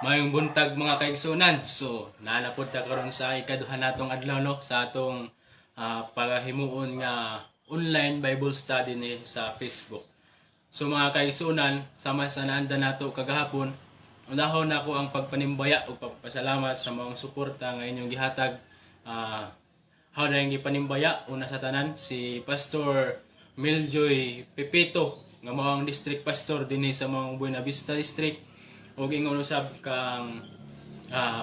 Maayong buntag, mga kaigsunan. So, naa na pod ta karon sa ikaduha natong adlaw, no, sa atong pagahimuon nga online Bible study ni sa Facebook. So mga kaigsunan, sama sa naanda nato kagahapon, unahon nako ang pagpanimbaya ug pagpasalamat sa maong suporta nga inyong gihatag. How na yung gipanimbaya una sa tanan si Pastor Miljoy Pepito nga mao ang district pastor dinhi sa maong Buena Vista District ug ingon usab kang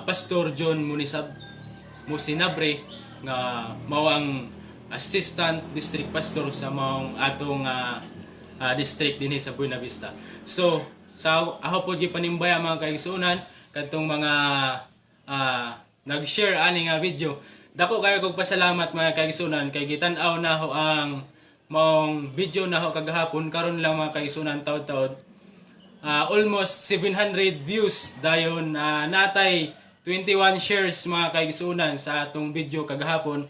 Pastor John Munisab Musinabre nga mao ang assistant district pastor sa maong atong district dinhi sa Buena Vista. So, sa ako pod gipanimbaya, mga kaigsuonan, kadtong mga nag-share ani nga video. Dako kayo kog pasalamat, mga kaigsuonan, kay gitan-aw naho ang maong video naho kagahapon karon lang, mga kaigsuonan, taod-taod. Almost 700 views dayon, natay 21 shares, mga kaigsuonan, sa atong video kagahapon.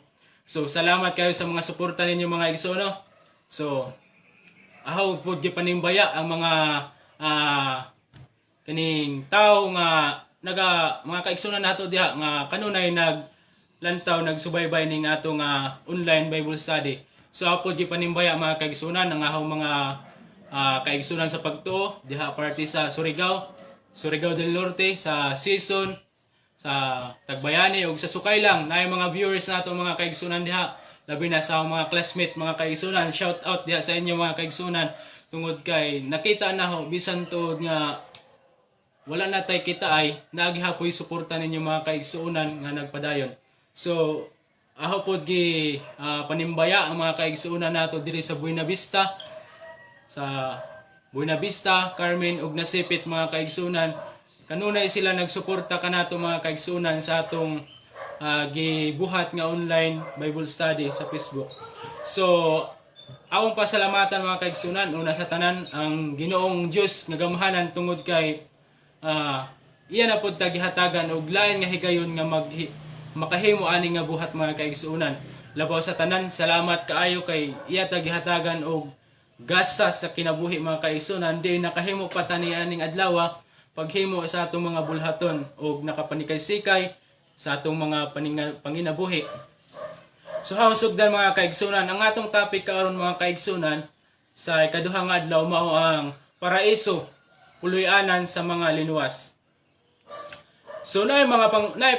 So salamat kayo sa mga suporta ninyo, mga igsoon, no? So aho pod gipanimbaya ang mga kaning tao nga naga mga kaigsuonan nato diha nga kanunay nag lantaw, nagsubaybay ning ato nga online Bible study. So ako gipanimbaya, mga kaigsuonan, ang ahong mga kaigsuonan sa pagtuo diha parte sa Surigao, Surigao del Norte, sa Sison, sa Tagbayani ug sa Sukay lang naay mga viewers nato, mga kaigsuonan, diha, labi na sa akong mga classmate, mga kaigsuonan. Shout out diha sa inyo, mga kaigsuonan, tungod kay nakita na ho bisan tuod nga wala na tay kita ay nagihapoy suporta ninyo, mga kaigsuonan, nga nagpadayon. So ako pod gi panimbaya ang mga kaigsuonan nato diri sa Buena Vista, sa Buena Vista, Carmen ug Nasipit, mga kaigsuonan. Kanunay sila nagsuporta kanato, mga kaigsuonan, sa atong gibuhat nga online Bible study sa Facebook. So akong pasalamatan, mga kaigsuonan, una sa tanan ang Ginoong Dios nga gamhanan tungod kay iya na pud ta gihatagan og lain nga higayon nga makahimo ani nga buhat, mga kaigsuonan. Labaw sa tanan, salamat kaayo kay iya ta gihatagan og gasa sa kinabuhi, mga kaigsuonan, di nakahimo pa ta ni aning adlaw paghimo sa atong mga bulhaton og nakapanikay-sikay sa atong mga panginabuhi. So hao sugdan, mga kaigsunan, ang atong topic karon, mga kaigsunan, sa ikaduha nga adlaw mao ang paraiso, puloy-anan sa mga linuwas. So naay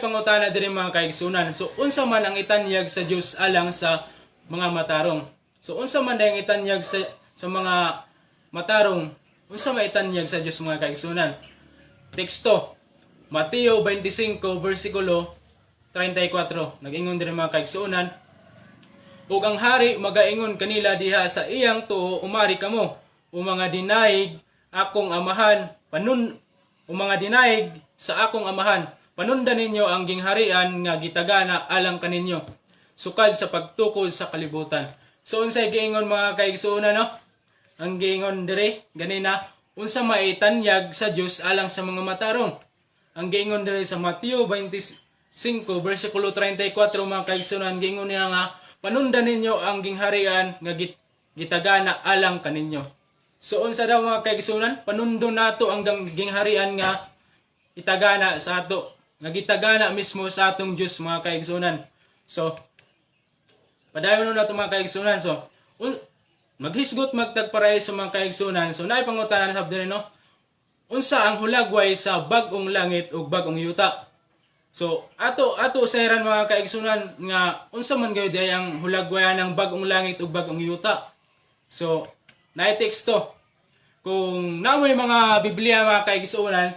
pangutana diri, mga kaigsunan. So unsa man ang itanyag sa Dios alang sa mga matarong? So unsa man ang itanyag sa mga matarong? Unsa may itanyag sa Dios, mga kaigsunan? Teksto Mateo 25 versikulo 34. Nag-ingon diri, mga kaigsuonan, "Ug ang hari magaingon kanila diha sa iyang tuo, 'Umari kamo, o mga dinaig akong amahan, panun o mga dinaig sa akong amahan, panundan ninyo ang gingharian nga gitagana alang kaninyo sukad sa pagtukod sa kalibutan.'" So unsay giingon, mga kaigsuonan, no? Ang giingon diri ganina, unsa maitanyag sa Dios alang sa mga matarong? Ang giingon diri sa Mateo 25 versikulo 34, mga kaigsuonan, giingon niya nga panundan ninyo ang gingharian nga gitagana alang kaninyo. So unsa daw, mga kaigsuonan? Panundon nato ang gingharian nga itagana sa ato, nga gitagana mismo sa atong Dios, mga kaigsuonan. So padayon nun nato, mga kaigsuonan. So maghisgot magtagparaiso, mga kaigsuonan. So naay pangutana sab diri, no? Unsa ang hulagway sa bag-ong langit ug bag-ong yuta? So ato ato sayran, mga kaigsunan, nga unsa man gayud ay ang hulagwayan ng bag-ong langit ug bag-ong yuta. So naay teksto. Kung namoy mga Biblia, mga kaigsunan,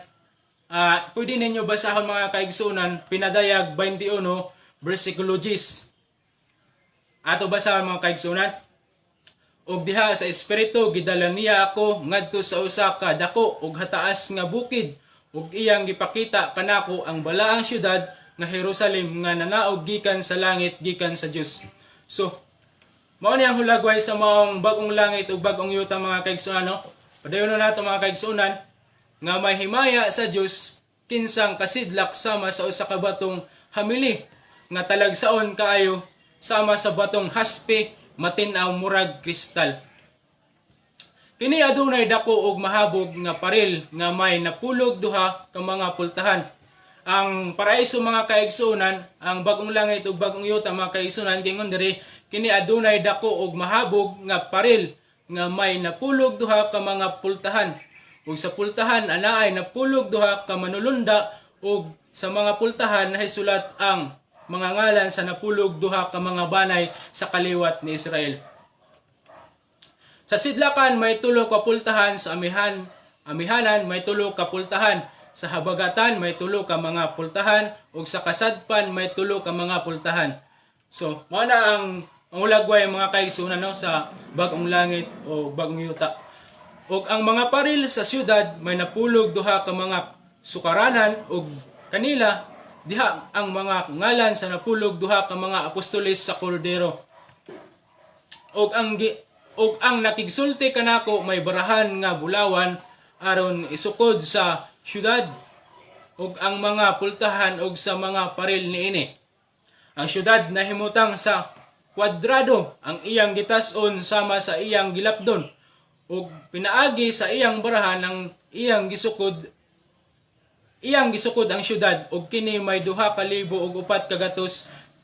pwede ninyo basahon, mga kaigsunan, Pinadayag 21 versikulo 10. Ato basahon, mga kaigsunan. "Ug diha sa espiritu gidala niya ako ngadto sa usa ka dako ug hataas nga bukid ug iyang gipakita kanako ang balaang syudad nga Jerusalem nga nanaog gikan sa langit gikan sa Dios." So mao ni ang hulagway sa maong bag-ong langit ug bag-ong yuta, mga kaigsuonan, no? Padayon nato, mga kaigsuonan, nga may himaya sa Dios kinsang kasidlak sama sa usa ka batong hamili nga talagsaon kaayo sama sa batong haspe, matin-aw murag kristal. Kini adunay dako og mahabog nga paril nga may 12 ka mga pultahan. Ang paraiso, mga kaigsuonan, ang bagong langit ug bagong yuta, mga kaigsuonan, giingon diri, kini adunay dako og mahabog nga paril nga may 12 ka mga pultahan. Ug sa pultahan anaay 12 ka manulunda ug sa mga pultahan nahisulat ang mga ngalan sa 12 ka mga banay sa kaliwat ni Israel. Sa sidlakan may 3 ka pultahan, sa amihanan may 3 ka pultahan, sa habagatan may 3 ka mga pultahan ug sa kasadpan may 3 ka mga pultahan. So, mao na ang hulagway, mga kaigsuonan, no, sa bagong langit o bagong yuta. Ug ang mga paril sa syudad may 12 ka mga sukaranan ug kanila diha ang mga ngalan sa 12 ka mga apostoles sa Kordero. Ug ang nakigsulti kanako may barahan nga bulawan aron isukod sa syudad ug ang mga pultahan ug sa mga paril niini. Ang syudad nahimutang sa kwadrado ang iyang gitas-on sama sa iyang gilapdon ug pinaagi sa iyang barahan ang iyang gisukod ang syudad ug kini may 2,400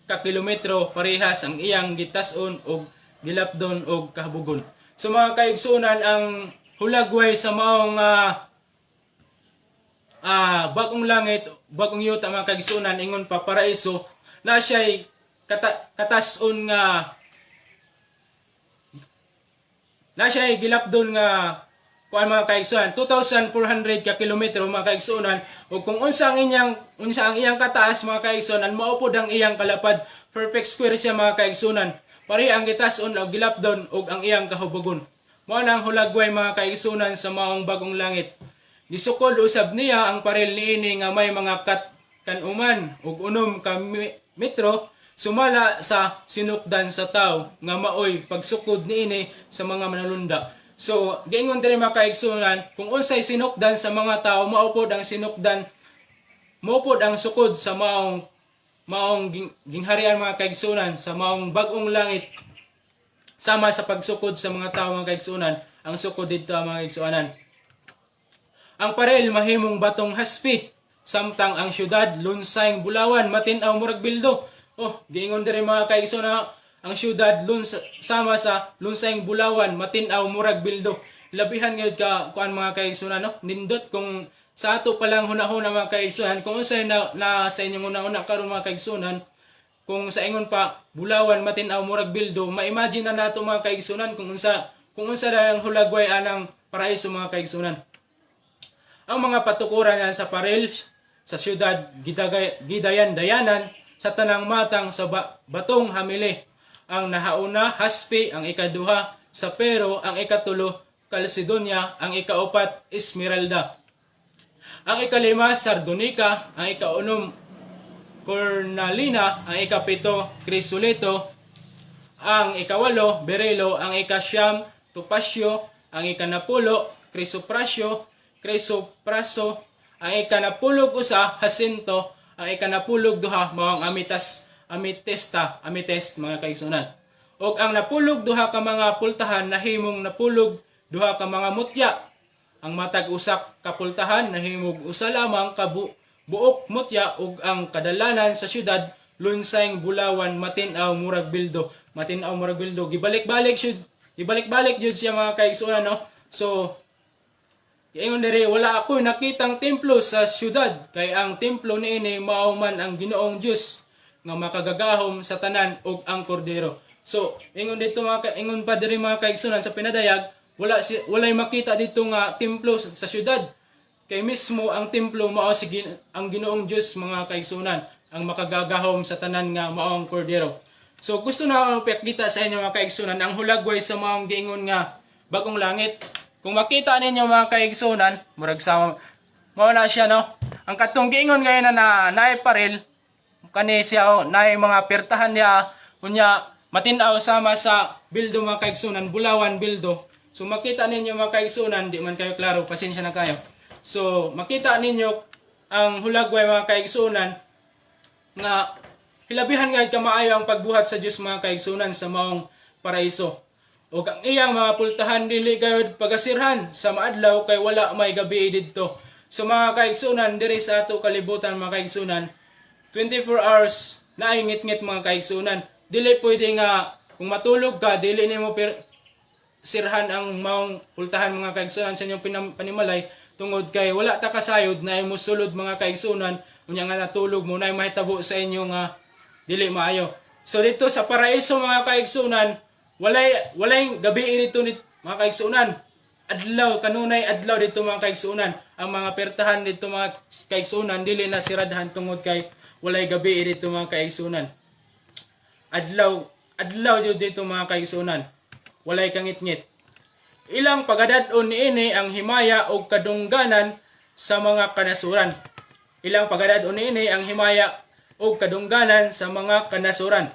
ka kilometro parehas ang iyang gitas-on ug gilapdon ug kahabogon. So mga kaigsuonan, ang hulagway sa maong bagong langit, bagong yuta, mga kaigsuonan, ingon pa paraiso na siya'y katason nga na siya'y gilapdon nga kuan, mga kaigsuonan, 2,400 ka kilometro, mga kaigsuonan. Ug kung unsa ang iyang kataas, mga kaigsuonan, mao pod ang iyang kalapad. Perfect square siya, mga kaigsuonan. Pareha ang gitason og gilapdon ug ang iyang kahubogon. Mao na ang hulagway, mga kaigsuonan, sa maong bagong langit. Gisukod usab niya ang paril niini nga may mga kanuman ug 6 ka metro sumala sa sinukdan sa tawo nga maoy pagsukod niini sa mga manulunda. So, giingon diri, mga kaigsuonan, kung unsay sinukdan sa mga tao, mao pod ang sinukdan, mao pod ang sukod sa maong gingharian, mga kaigsuonan, sa maong bag-ong langit. Sama sa pagsukod sa mga tao, mga kaigsuonan, ang sukod didto, mga kaigsuonan. Ang paril mahimong batong haspi, samtang ang syudad lunsayng bulawan, matin-aw murag bildo. Oh, giingon diri, mga kaigsuonan, ang syudad sama sa lunsayng bulawan, matin-aw murag bildo. Labihan gyud ka kuan, mga kaigsuonan, no? Nindot kung sa ato pa lang hunahuna, mga kaigsuonan, kung unsay na sa inyong hunahuna karon, mga kaigsuonan, kung sa ingon pa bulawan, matin-aw murag bildo, ma-imagine na nato, mga kaigsuonan, kung unsa na ang hulagway anang paraiso, mga kaigsuonan. Ang mga patukuran yan sa paril sa syudad gidayan-dayanan sa tanang matang sa batong hamili. Ang nahauna haspi, ang ikaduha sapiro, ang ikatulo kalsidonya, ang ikaupat esmeralda. Ang ikalima sardonika, ang ikaunom cornalina, ang ikapito krisolito, ang ikawalo berilo, ang ikasyam topasyo, ang ikanapulo krisoprasyo, krisopraso, ang ikanapulog 1 hasinto, ang ikanapulog 2 mao ang ametista, amethyst, mga kaigsuonan. Og ang 12 ka mga pultahan nahimong 12 ka mga mutya. Ang matag usa ka pultahan nahimog usa lamang ka buok mutya ug ang kadalanan sa syudad lunsayng bulawan, matin-aw murag bildo. Matin-aw murag bildo. Gibalik-balik syud, gibalik-balik jud siya, mga kaigsuonan, no. So ingon diri, wala ako nakitang templo sa syudad kay ang templo niini mao man ang Ginoong Dios nga makagagahom sa tanan ug ang Kordero. So, ingon pa diri, mga kaigsuonan, sa pinadayag, walay makita dito nga templo sa syudad. Kay mismo ang templo mao ang Ginoong Dios, mga kaigsuonan, ang makagagahom sa tanan nga mao ang Kordero. So gusto na ako ipakita sa inyo, mga kaigsuonan, ang hulagway sa maong giingon nga bagong langit. Kung makita ninyo, mga kaigsuonan, murag sa mao na siya, no. Ang katong giingon ngayon na naay paril kani siya, oh, naay mga pertahan niya, unya matin-aw sama sa bildo, mga kaigsuonan, bulawan bildo. So makita ninyo, mga kaigsuonan, di man kayo klaro, pasensya na kayo. So makita ninyo ang hulagway, mga kaigsuonan, nga hilabihan nga kamaayo ang pagbuhat sa Dios, mga kaigsuonan, sa maong paraiso. Ug ang iyang mga pultahan dili gayud pagasirhan sa maadlaw kay wala may gabi didto. So mga kaigsunan, diri sa ato kalibutan, mga kaigsunan, 24 hours naay ngitngit, mga kaigsunan. Dili pwede nga kung matulog ka, dili nimo sirhan ang maong pultahan, mga kaigsunan, sa inyong panimalay tungod kay wala ta kasayod na mo sulod, mga kaigsunan, unya nga natulog mo, na mahitabo sa inyo nga dili maayo. So dito sa paraiso, mga kaigsunan, walay gabi dito ni mga kaigsunan. Adlaw, kanunay adlaw dito, mga kaigsunan. Ang mga pertahan dito, mga kaigsunan, dili na siradhan tungod kay walay gabi dito, mga kaigsunan. Adlaw, adlaw jud dito, mga kaigsunan. Walay kangitngit. Ilang pagadad-on niini ang himaya og kadungganan sa mga kanasuran. Ilang pagadad-on niini ang himaya og kadungganan sa mga kanasuran.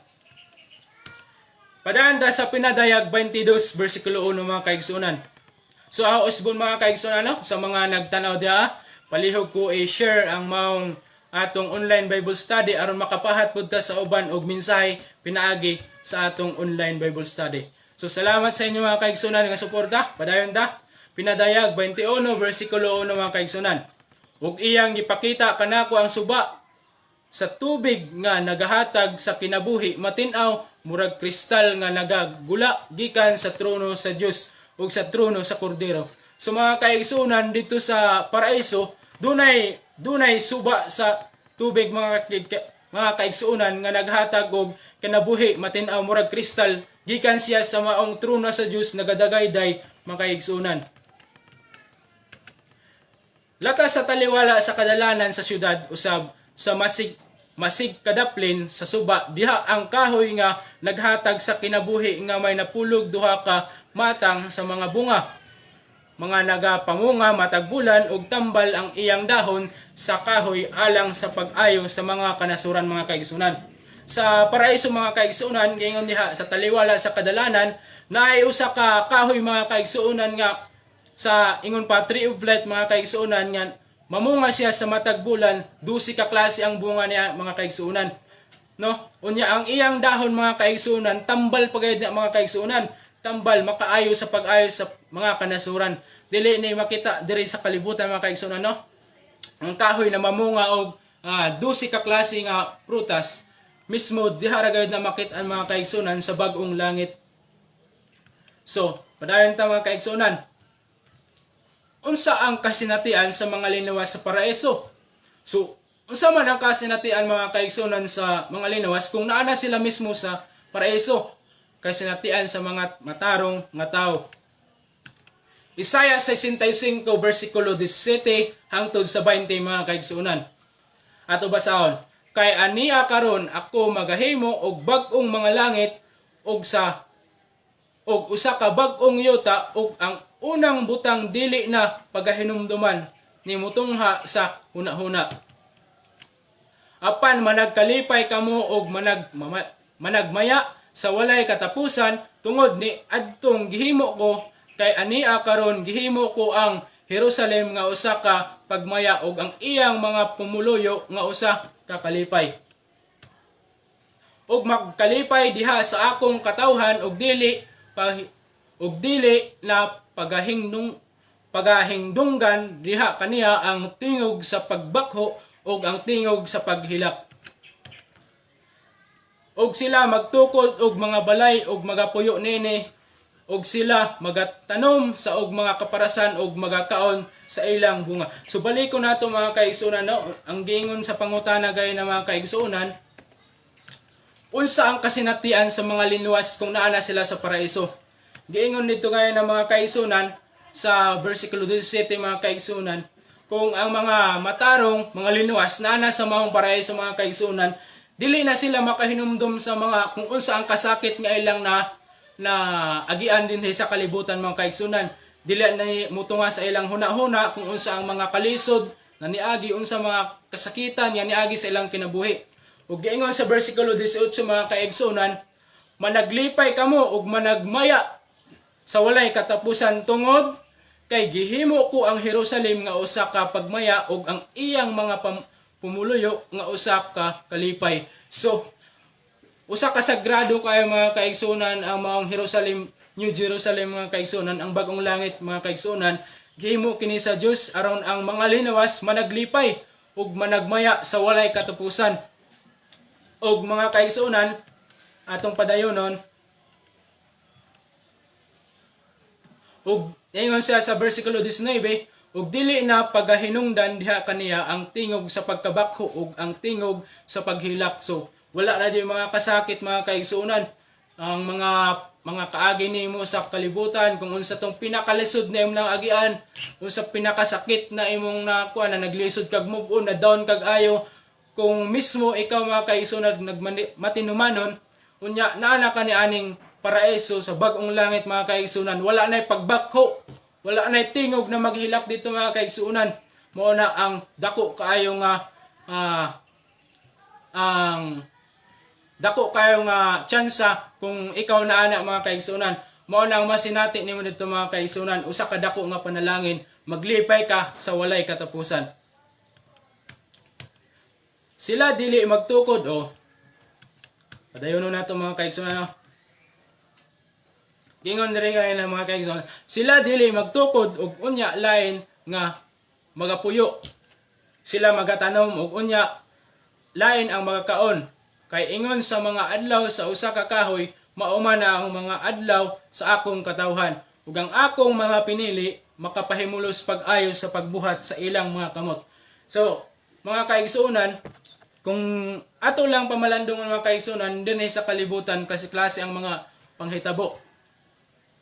Padaan ta sa Pinadayag 22 versikulo 1, mga kaigsunan. So ako usbon, mga kaigsunan, no, sa mga nagtanaw diha, palihog ko i-share ang maong atong online Bible study aron makapahat pud ta sa uban og mensahe pinaagi sa atong online Bible study. So salamat sa inyo, mga kaigsunan, nga suporta. Padayon ta. Pinadayag 21 versikulo 1, mga kaigsunan. Ug iyang gipakita kanako ang suba sa tubig nga nagahatag sa kinabuhi, matin-aw murag kristal nga nagagula gikan sa trono sa Dios ug sa trono sa Kordero. So mga kaigsunan, dito sa paraiso dunay suba sa tubig, mga kaigsunan, nga naghatag og kinabuhi, matin-aw murag kristal, gikan siya sa maong trono sa Dios nagadagayday, mga kaigsunan. Latas sa taliwala sa kadalanan sa syudad usab sa masig masig kadaplin sa suba, diha ang kahoy nga naghatag sa kinabuhi nga may napulog duha ka matang sa mga bunga, mga nagapamunga matag bulan, ug tambal ang iyang dahon sa kahoy alang sa pag-ayo sa mga kanasuran, mga kaigsunan. Sa paraiso, mga kaigsunan, giingon diha sa taliwala sa kadalanan, naay usa ka kahoy, mga kaigsunan, nga sa ingon pa tree of life, mga kaigsunan, nga mamunga siya sa matag bulan, 12 ka klase ang bunga niya, mga kaigsunan, no? Unya ang iyang dahon, mga kaigsunan, tambal pa gayud na, mga kaigsunan, tambal makaayo sa pag-ayo sa mga kanasuran. Dili ni makita diri sa kalibutan, mga kaigsunan, no, ang kahoy na mamunga og 12 ka klase nga prutas. Mismo diha ra gayud na makita ang mga kaigsunan sa bag-ong langit. So padayon ta, mga kaigsunan. Unsa ang kasinatian sa mga linawas sa paraiso? So, unsa man ang kasinatian, mga kaigsunan, sa mga linawas kung naa na sila mismo sa paraiso? Kasinatian sa mga matarong nga tao. Isaiah 65 versikulo 17 hangtod sa 20, mga kaigsunan. Ato basahon. "Kay ania karon ako magahimo og bag-ong mga langit og usa ka bag-ong yuta, ug ang unang butang dili na pagahinumduman ni mutungha sa hunahuna. Apan managkalipay kamo og managmaya sa walay katapusan tungod ni adtong gihimo ko, kay ania karon gihimo ko ang Jerusalem nga usa ka pagmaya ug ang iyang mga pumuluyo nga usa ka kalipay. Ug magkalipay diha sa akong katawhan ug dili na pagahingdunggan diha kaniya ang tingog sa pagbakho ug ang tingog sa paghilak. Ug sila magtukod og mga balay ug magapuyo nini, ug sila magatanom sa og mga kaparasan ug magakaon sa ilang bunga." So baliko nato, mga kaigsuonan, no, ang giingon sa pangutana gay na, mga kaigsuonan, unsa ang kasinatian sa mga linuwas kung naa na sila sa paraiso? Giingon dito ngayon ng mga kaigsunan sa versikulo 17, mga kaigsunan, kung ang mga matarong, mga linuwas, naa na sa maong paraiso, mga kaigsunan, dili na sila makahinumdum sa mga kung unsa ang kasakit nga ilang na na agian din sa kalibutan, mga kaigsunan. Dili na mutunga sa ilang huna-huna kung unsa ang mga kalisod na niagi, unsa mga kasakitan nga niagi sa ilang kinabuhi. Ug giingon sa versikulo 18, mga kaigsunan, "Managlipay kamo ug managmaya sa walay katapusan tungod kay gihimo ko ang Jerusalem nga usa ka pagmaya ug ang iyang mga pumuluyo nga usa ka kalipay." So usa ka sagrado kayo, mga kaigsunan, ang maong Jerusalem. New Jerusalem, mga kaigsunan, ang bagong langit, mga kaigsunan, gihimo kini sa Dios aron ang mga linawas managlipay ug managmaya sa walay katapusan. Og mga kaigsunan, atong padayonon, ug ingon siya sa versikulo 19, "Ug dili na pagahinungdan diha kaniya ang tingog sa pagkabakho ug ang tingog sa paghilak." So wala na yung mga kasakit, mga kaigsuonan. Ang mga kaagi nimo sa kalibutan, kung unsa tong pinakalisod na imong agian, unsa pinakasakit na imong nakuha na naglisod kag move on, na down kag ayo, kung mismo ikaw, mga kaigsuonan, nagmatinumanon, unya naa na ka ni aning paraiso sa bagong langit, mga kaigsuonan, wala na pagbakho, wala na tingog na maghilak dito, mga kaigsuonan. Mao na ang dako kaayo nga ang dako kayo nga tsansa kung ikaw na ana, mga kaigsuonan. Mao nang masinati nimo dito, mga kaigsuonan, usa ka dako nga panalangin, maglipay ka sa walay katapusan. Sila dili magtukod o padayon nato, mga kaigsuonan, no? Gingon diri kay na, mga kaigsuonan, sila dili magtukod og unya lain nga magapuyo. Sila magatanom og unya lain ang magakaon. Kay ingon sa mga adlaw sa usa ka kahoy, mao man na ang mga adlaw sa akong katawhan. Ug ang akong mga pinili makapahimulos pag-ayo sa pagbuhat sa ilang mga kamot. So, mga kaigsuonan, kung ato lang pamalandong, mga kaigsuonan, dinhi sa kalibutan klase-klase ang mga panghitabo.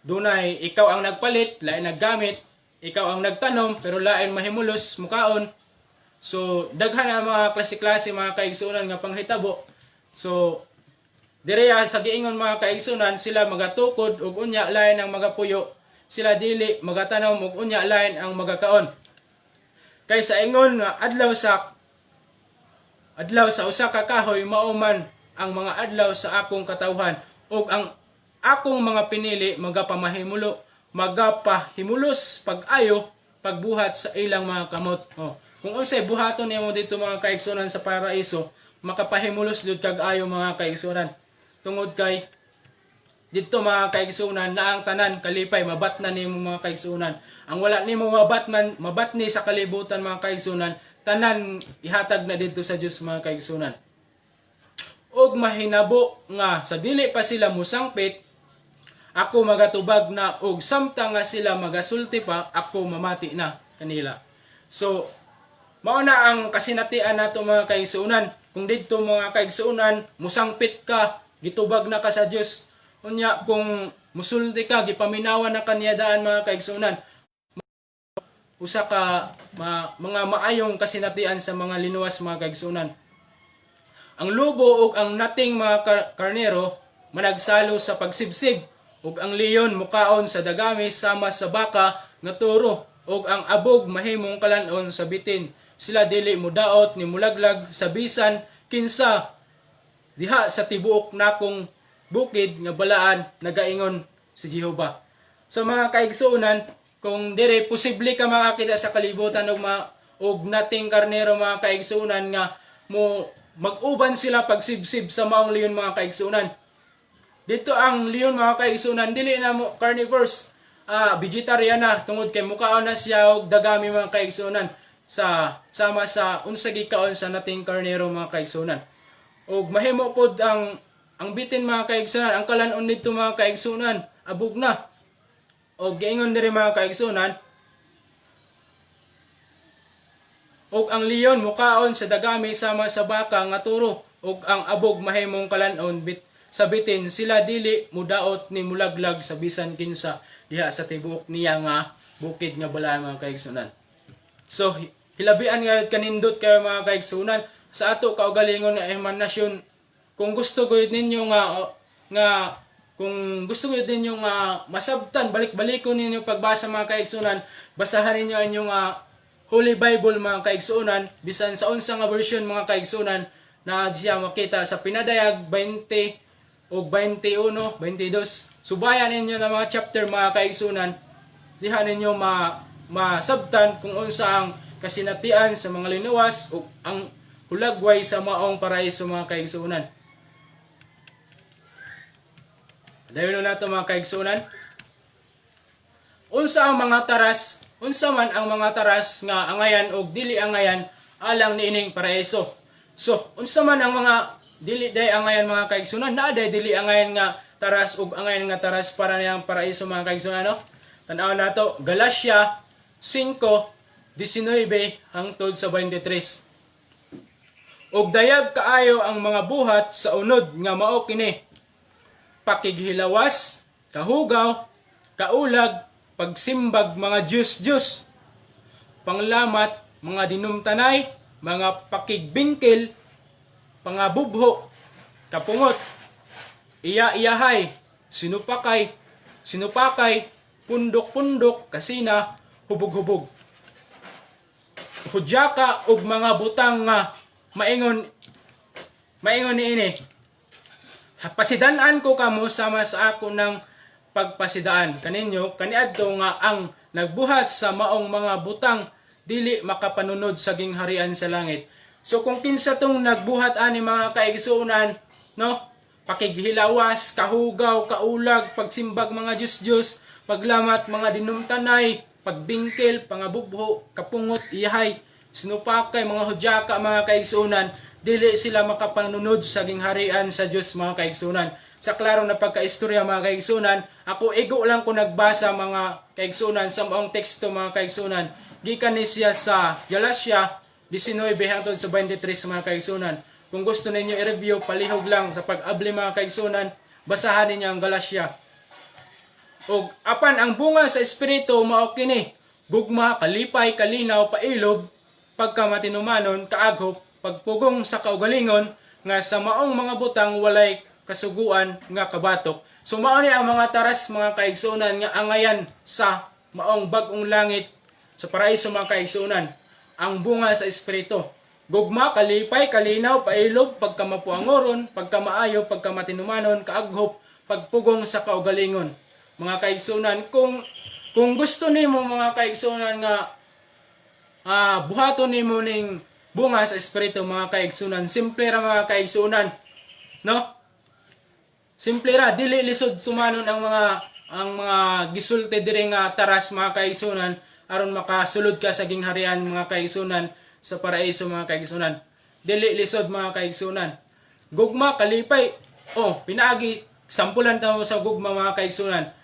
Dunay ikaw ang nagpalit, lain naggamit, ikaw ang nagtanom, pero lain mahimulos, mukaon. So, daghan na mga klase-klase, mga kaigsuonan, nga panghitabo. So, direya sa giingon, mga kaigsuonan, sila magatukod ug unya lain ang magapuyo. Sila dili magatanom ug unya lain ang magakaon. Kay sa ingon nga adlaw sa usa ka kahoy, mao man ang mga adlaw sa akong katawhan, ug ang akong mga pinili magapahimulos pag-ayo pagbuhat sa ilang mga kamot. Oh. Kung unsay buhaton nimo dito, mga kaigsunan, sa paraiso, makapahimulos jud kag ayo, mga kaigsunan. Tungod kay didto, mga kaigsunan, na ang tanan kalipay mabatna nimo, mga kaigsunan. Ang wala nimo mabatman mabatni sa kalibutan, mga kaigsunan, tanan ihatag na didto sa Dios, mga kaigsunan. "Ug mahinabo nga sa dili pa sila musangpit, ako magatubag na, ug samtang nga sila magasulti pa, ako mamati na kanila." So mao na ang kasinatian nato, mga kaigsuonan. Kung didto, mga kaigsuonan, musangpit ka, gitubag na ka sa Dios. Unya kung musulti ka, gipaminawan na kaniya daan, mga kaigsuonan. Usa ka mga maayong kasinatian sa mga linuwas, mga kaigsuonan. "Ang lobo ug ang nating mga karnero managsalo sa pagsibsib, ug ang leon mukaon sa dagami sama sa baka nga turo, ug ang abog mahimong kalan-on sa bitin. Sila dili mudaot ni mulaglag sa bisan kinsa diha sa tibuok nakong bukid nga balaan, nagaingon si Jehova." So mga kaigsuonan, kung dire posible ka makakita sa kalibutan og nating karnero, mga kaigsuonan, nga mo mag-uban sila pagsibsib sa maong leon, mga kaigsuonan. Dito ang leon, mga kaigsuonan, dili na mo carnivores, vegetarian na tungod kay mukaon na siya og dagami, mga kaigsuonan, sa sama sa unsa gikaon sa nating karnero, mga kaigsuonan. Og mahimo pod ang bitin, mga kaigsuonan, ang kalan-on nito, mga kaigsuonan, abog na. Og giingon diri, mga kaigsuonan, "Ug ang leon mukaon sa dagami sama sa baka nga turo, ug ang abog mahimong kalan-on bit sa bitin. Sila dili mudaot ni mulaglag sa bisan kinsa diha sa tibuok niya nga bukid nga balaan," mga kaigsunan. So hilabian nga kanindot kayo, mga kaigsunan, sa ato kaugalingon nga imahinasyon. Kung gusto gud ninyo nga masabtan, balik-balikon ninyo pagbasa, mga kaigsunan, basahan ninyo ang inyong Holy Bible, mga kaigsunan, bisan sa unsa nga version, mga kaigsunan, na siya makita sa Pinadayag 20 o 21, 22. Subayan ninyo na mga chapter, mga kaigsunan, diha ninyo masabtan kung unsa ang kasinatian sa mga linuwas o ang hulagway sa maong paraiso, mga kaigsunan. Dayon na nato, mga kaigsunan. Unsa ang mga taras, unsa man ang mga taras nga angayan og dili angayan alang niining paraiso? So, unsa man ang mga dili day angayan, mga kaigsunan? Naa day dili angayan nga taras ug angayan nga taras para niyang paraiso, mga kaigsunan, no? Tan-aw nato Galatia 5:19 hangtod sa 23. Ug dayag kaayo ang mga buhat sa unod nga mao kini: pakighilawas, kahugaw, kaulag, pagsimbag mga Diyos-Diyos, panglamat, mga dinumtanay, mga pakigbingkil, pangabubho, kapungot, iya-iyahay, sinupakay, sinupakay, pundok-pundok, kasina, hubog-hubog. Hudyaka og mga butang nga maingon maingon niini. Pasidan-an ko kamo sama sa ako ng pagpasidaan kaninyo kaniadto nga ang nagbuhat sa maong mga butang dili makapanunod sa gingharian sa langit. So kung kinsa tong nagbuhat ani, mga kaigsuonan, no? Pakighilawas, kahugaw, kaulag, pagsimbag mga Diyos-Diyos, paglamat mga dinumtanay, pagbingkil, pangabubho, kapungot, iyahay, sinupakay, mga hudyaka, mga kaigsuonan, dili sila makapanunod sa gingharian sa Dios, mga kaigsuonan. Sa klaro na pagkaistorya, mga kaigsuonan, ako igo lang ko nagbasa, mga kaigsuonan, sa maong teksto, mga kaigsuonan. Gikan ni siya sa Galatia 19 hangtod sa 23, mga kaigsuonan. Kung gusto ninyo i-review, palihog lang sa pag-abli, mga kaigsuonan, basahan ninyo ang Galatia. Og apan ang bunga sa Espiritu mao kini: gugma, kalipay, kalinaw, pailob, pagkamatinumanon, kaaghop, pagpugong sa kaugalingon, nga sa maong mga butang walay kasuguan nga kabatok. So mao ni ang mga taras, mga kaigsuonan, nga angayan sa maong bag-ong langit sa paraiso, mga kaigsuonan. Ang bunga sa Espiritu: gugma, kalipay, kalinaw, pailob, pagkamapuangoron, pagkamaayo, pagkamatinumanon, kaaghop, pagpugong sa kaugalingon. Mga kaigsuonan, kung gusto nimo, mga kaigsuonan, nga buhaton nimo ning bunga sa Espiritu, mga kaigsunan, simple ra, mga kaigsunan, no? Simple ra, dili lisod sumanon ang mga gisulti diri nga taras, mga kaigsunan, aron makasulod ka sa gingharian, mga kaigsunan, sa paraiso, mga kaigsunan. Dili lisod, mga kaigsunan. Gugma, kalipay. Oh, pinaagi sampulan ta mo sa gugma, mga kaigsunan.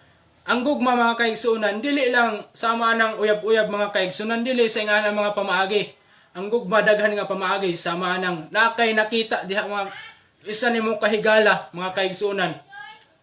Ang gugma, mga kaigsunan, dili lang sama ng uyab-uyab, mga kaigsunan, dili sa nga mga pamaagi. Ang gugma daghan nga pamaagi, sama ng nakay nakita diha mga isa nimo kahigala, mga kaigsunan.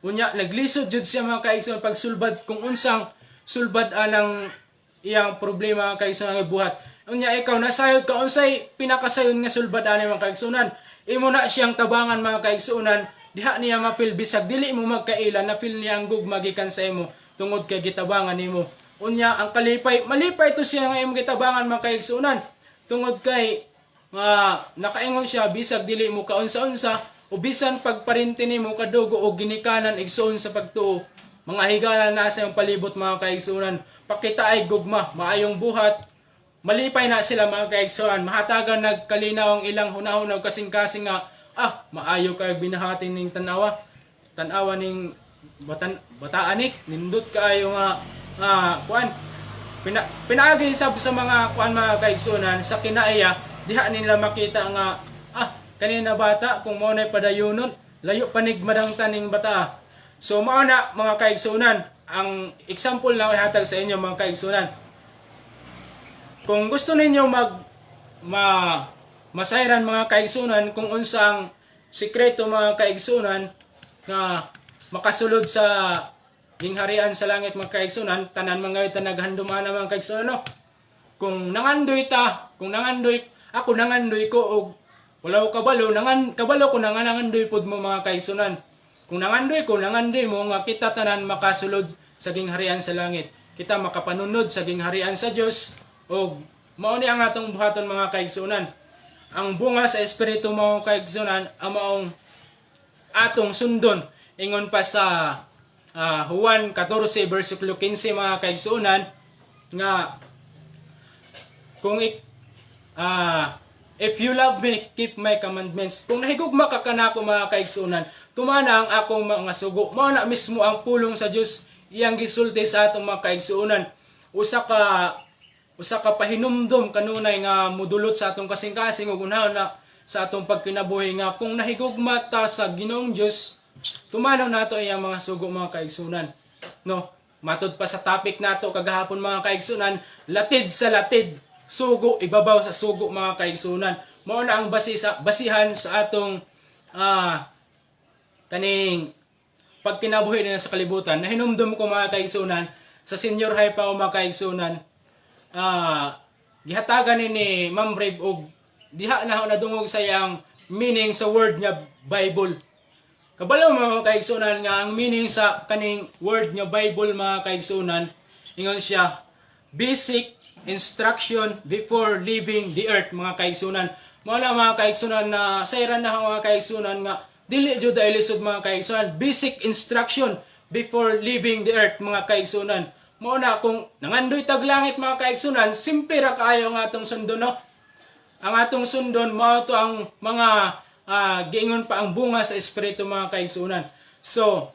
Unya naglisod jud siya, mga kaigsunan, pagsulbad kung unsang sulbad anang iyang problema, mga kaigsunan, nga buhat. Unya ikaw nasayod ka unsay pinakasayon nga sulbad ani, mga kaigsunan. Imo na siyang tabangan, mga kaigsunan, diha niya ma-feel bisag dili mo magkaila, na feel niya ang gugma gikan sa imo tungod kay gitabangan nimo. Unya ang kalipay, malipay to siya nga imong gitabangan, mga kaigsunan, tungod kay nga nakaingon siya bisag dili mo kaunsa-unsa o bisan pagparinti nimo kadugo o ginikanan, igsoon sa pagtuo. Mga higala na sa iyong palibot, mga kaigsunan, pakita ay gugma, maayong buhat, malipay na sila, mga kaigsunan, mahatagan nagkalinaw ang ilang hunahuna ug kasing-kasing nga maayo kay binahati ning tanawa tanawa ning batan bataan ni nindot kaayo nga kuan pinaagi sab sa mga kuan, mga kaigsunan, sa kinaiya. Diha nila makita nga kanina bata, kung mao nay padayunon, layo panig madangtan ning bata. So mao na, mga kaigsunan, ang example na ihatag sa inyo, mga kaigsunan. Kung gusto ninyo mag ma masayran, mga kaigsunan, kung unsang sikreto, mga kaigsunan, nga makasulod sa gingharian sa langit, mga kaigsunan, tanan mga ta naghandom ana, mga kaigsunan, no? Kung nangandoy ta, kung nangandoy ako, nangandoy ko, og wala ko kabalo, nangan kabalo ko nga nangandoy pod mo, mga kaigsunan. Kung nangandoy ko, nangandoy mo nga kita tanan makasulod sa gingharian sa langit, kita makapanunod sa gingharian sa Dios, og mao ni ang atong buhaton, mga kaigsunan. Ang bunga sa Espiritu, mga kaigsunan, ang maong atong sundon. Ingon pa sa Juan 14 versikulo 15, mga kaigsunan, nga kung "If you love me, keep my commandments." Kung nahigugma ka kanako, mga kaigsunan, tumana ang akong mga sugo. Mao na mismo ang pulong sa Dios. iyang gisulti sa atong mga kaigsuonan. Usa ka pahinumdom kanunay nga mudulot sa atong kasing-kasing ug unahon na sa atong pagkinabuhi nga kung nahigugma ta sa Ginoong Dios, tumanon nato iyang mga sugo, mga kaigsuonan, no? Matud pa sa topic nato kagahapon, mga kaigsuonan, latid sa latid, sugo ibabaw sa sugo, mga kaigsuonan. Mao na ang basi sa basihan sa atong kaning pagkinabuhi na sa kalibutan. Nahinumdum ko, mga kaigsuonan, sa senior high pa ako, mga kaigsuonan, gihatagan ni Ma'am Rave og diha na ako nadungog sa iyang meaning sa word nga Bible. Kabalo mga kaigsunan nga ang meaning sa kaning word nga Bible, mga kaigsunan, ingon siya, basic instruction before leaving the earth, mga kaigsunan. Mao na, mga kaigsunan, na sayran na ako, mga kaigsunan, nga dili jud ay lisod, mga kaigsunan. Basic instruction before leaving the earth, mga kaigsunan. Mao na kung nangandoy tag langit, mga kaigsunan, simple ra kaayo nga atong sundon, no? Ang atong sundon mao to ang mga giingon pa ang bunga sa espiritu, mga kaigsunan. So,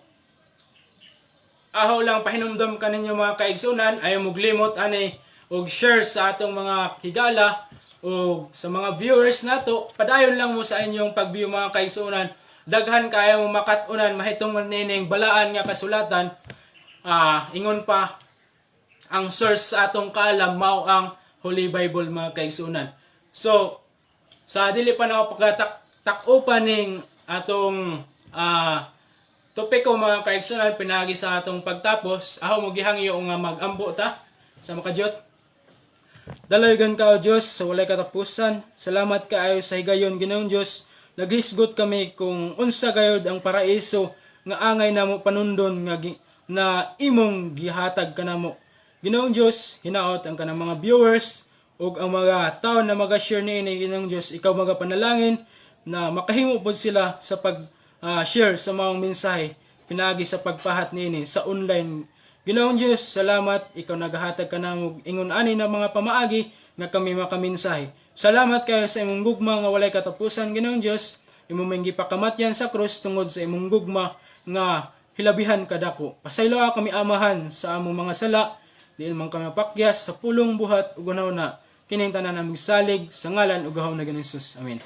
aho lang pahinumdom kaninyo, mga kaigsunan, ayaw muglimot ani og share sa atong mga higala o sa mga viewers nato. Padayon lang mo sa inyong pag-view, mga kaigsunan. Daghan kaayo mo makat-unan mahitungod nining balaan nga kasulatan. Ingon pa, ang source sa atong kaalam mao ang Holy Bible, mga kaigsunan. So, sa dili pa na ako pagkatak ning atong topiko, mga kaigsunan, pinagi sa atong pagtapos, ako mo gihangyo nga mag-ampo ta sa makadyot. Dalaygan ka, O Diyos, sa walay katapusan. Salamat kaayo sa higayon, Ginoong Diyos. Naghisgot kami kung unsa gayod ang paraiso nga angay namo panundon nga na imong gihatag kanamo. Ginoong Diyos, hinaot ang kanang mga viewers ug ang mga tao na maga-share niini, Ginoong Diyos, ikaw magapanalangin na makahimo pod sila sa pag share sa maong mensahe pinaagi sa pagpahat niini sa online. Ginoong Diyos, salamat, ikaw nagahatag kanamo ingon ani na mga pamaagi nga kami makamensahe. Salamat kayo sa imong gugma nga walay katapusan, Ginoong Diyos. Imo man gipakamatyan sa krus tungod sa imong gugma nga hilabihan kadako. Pasayloa kami, Amahan, sa among mga sala, diin man kami mapakyas sa pulong, buhat ug na kining tanan naming salig sa ngalan ug gahom na Ginoong Jesus. Amen.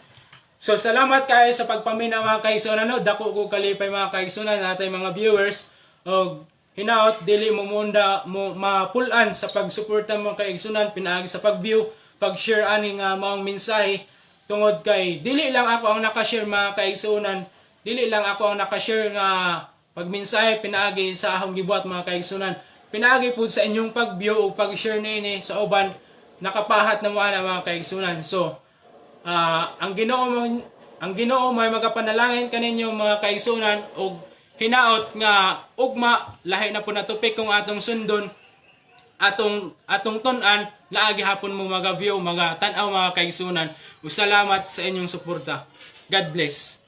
So salamat kayo sa pagpaminaw, mga kaigsunan, no. Dako ko kalipay, mga kaigsunan, natay mga viewers og hinaot dili mo munda mo mapulan sa pagsuporta, mga kaigsunan, pinaagi sa pag-view, pag-share ani nga maong mensahe tungod kay dili lang ako ang naka-share, mga kaigsunan, dili lang ako ang naka-share nga pagmensahe pinaagi sa akong gibuhat, mga kaigsunan. Pinaagi pud sa inyong pag-view ug pag-share niini sa uban, nakapahat na mo ana, mga kaigsunan. So, ang Ginoo may magapanalangin kaninyo, mga kaigsunan, ug hinaot nga ugma lahi na po na topic kung atong sundon, atong tun-an, naa gihapon mo maga-view, mga tan-aw, mga kaigsunan. Ug salamat sa inyong suporta. God bless.